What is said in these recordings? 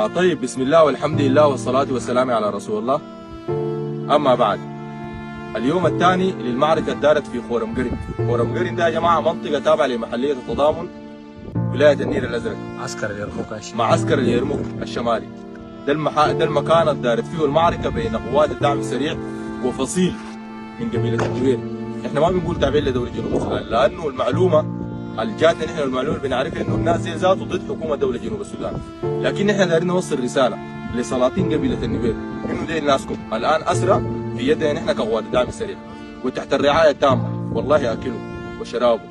طيب، بسم الله والحمد لله والصلاة والسلام على رسول الله، أما بعد، اليوم الثاني للمعركة دارت في خورم قرن. خورم قرن ده يا جماعة منطقة تابعة لمحلية التضامن، ولاية النيل الأزرق. عسكر اليرموك. معسكر اليرموك الشمالي. ده المكان اللي دارت فيه المعركة بين قوات الدعم السريع وفصيل من قبيلة النوير. احنا ما بنقول تابعين لدولة جنوب السودان، لأنه المعلومة اللي جاتنا نحن، المعلومة اللي بنعرفها، انه الناس دي ذاته ضد حكومة دولة جنوب السودان. لكن نحن دايرين نوصل رسالة لسلاطين قبيلة النوير انه دي ناسكم الان اسرى في يدنا نحن كقوات الدعم السريع وتحت الرعاية التامة، والله اكلوا وشرابوا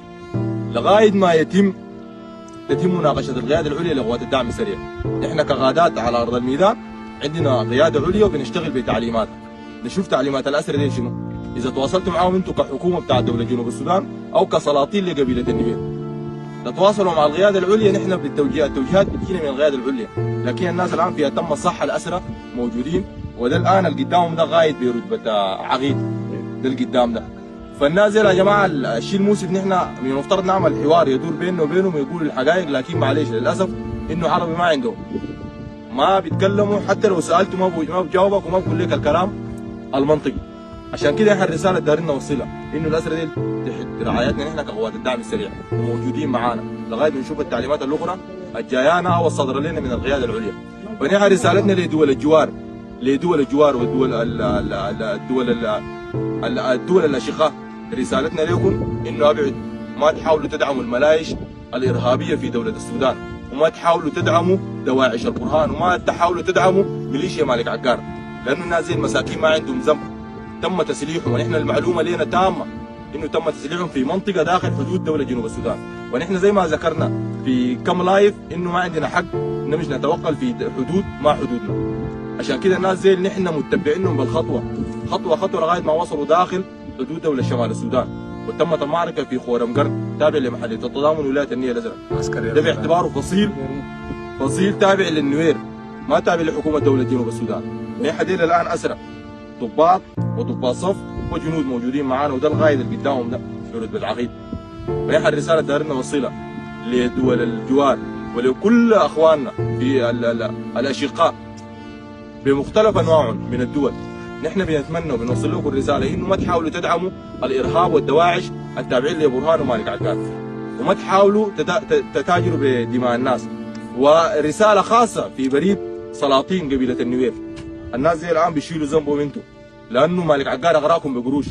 لغاية ما تتم مناقشة القيادة العليا لقوات الدعم السريع. نحن كقادات على ارض الميدان عندنا قيادة عليا وبنشتغل بتعليماتها. نشوف تعليمات الاسرى دي شنو. اذا تواصلتوا معاهم انتم كحكومة بتاع دولة جنوب السودان او كسلاطين لقبيله النوير، تتواصلوا مع القيادة العليا. نحن بالتوجيهات، التوجيهات بتجينا من القيادة العليا. لكن الناس الان في اتم الصحه، الاسرى موجودين، وده الان اللي قدامهم ده قايد برتبة عقيد، ده اللي قدام ده. فالناس دي يا جماعه، الشيء المؤسف نحن من المفترض نعمل حوار يدور بيننا وبينهم ويقولوا الحقائق، لكن معلش للاسف انه عربي ما عندهم، ما بيتكلموا. حتى لو سالته ما بجاوبك وما بقول لك الكلام المنطقي. عشان كده احنا الرسالة اللي دارين نوصلها انه الاسرى دي تحت رعايتنا نحن كقوات الدعم السريع وموجودين معانا لغاية ما نشوف التعليمات الاخرى الجايانا او الصادرة لنا من القيادة العليا. ونحن رسالتنا لدول الجوار والدول ال ال ال الدول ال ال الدول الاشقاء، رسالتنا لكم انه ابعدوا، ما تحاولوا تدعموا الملايش الارهابية في دولة السودان، وما تحاولوا تدعموا دواعش البرهان، وما تحاولوا تدعموا ميليشيا مالك عقار، لانه الناس زي المساكين ما عندهم ذنب. تم تسليحهم، ونحن المعلومة لنا تامة انه تم تسليحهم في منطقة داخل حدود دولة جنوب السودان. ونحن زي ما ذكرنا في كم live انه ما عندنا حق نمشي نتوغل في حدود ما حدودنا. عشان كده الناس زي اللي نحن متبعينهم بالخطوه، خطوة خطوه، لغاية ما وصلوا داخل حدود دولة شمال السودان، وتمت المعركة في خورم قرن تابع لمحليه التضامن، ولاية النيل الازرق. عسكري. ده باعتباره فصيل تابع للنوير، ما تابع لحكومة دولة جنوب السودان. ونحن ديل الان اسرى ضباط وضباط صف وجنود موجودين معانا، وده القايد اللي قدامهم ده في رتبه العقيد. فنحن الرسالة دارين نوصلها لدول الجوار ولكل اخواننا في الاشقاء بمختلف انواعهم من الدول، نحن بنتمنى وبنوصل لكم الرسالة انه ما تحاولوا تدعموا الارهاب والدواعش التابعين لبرهان ومالك عقار، وما تحاولوا تتاجروا بدماء الناس. ورسالة خاصة في بريد سلاطين قبيلة النوير، الناس زي الان بيشيلوا ذنبهم انتم، لانه مالك عقار اغراكم بقروش.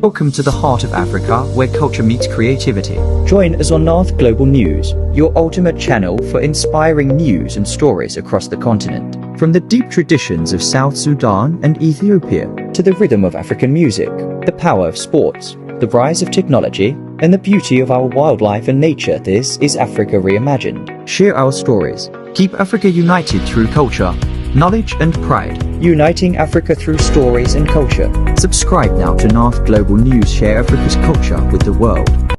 Welcome to the heart of Africa, where culture meets creativity. Join us on North Global News, your ultimate channel for inspiring news and stories across the continent. From the deep traditions of South Sudan and Ethiopia to the rhythm of African music, the power of sports, the rise of technology, and the beauty of our wildlife and nature, this is Africa Reimagined. Share our stories. Keep Africa united through culture, knowledge, and pride. Uniting Africa through stories and culture. Subscribe now to North Global News. Share Africa's culture with the world.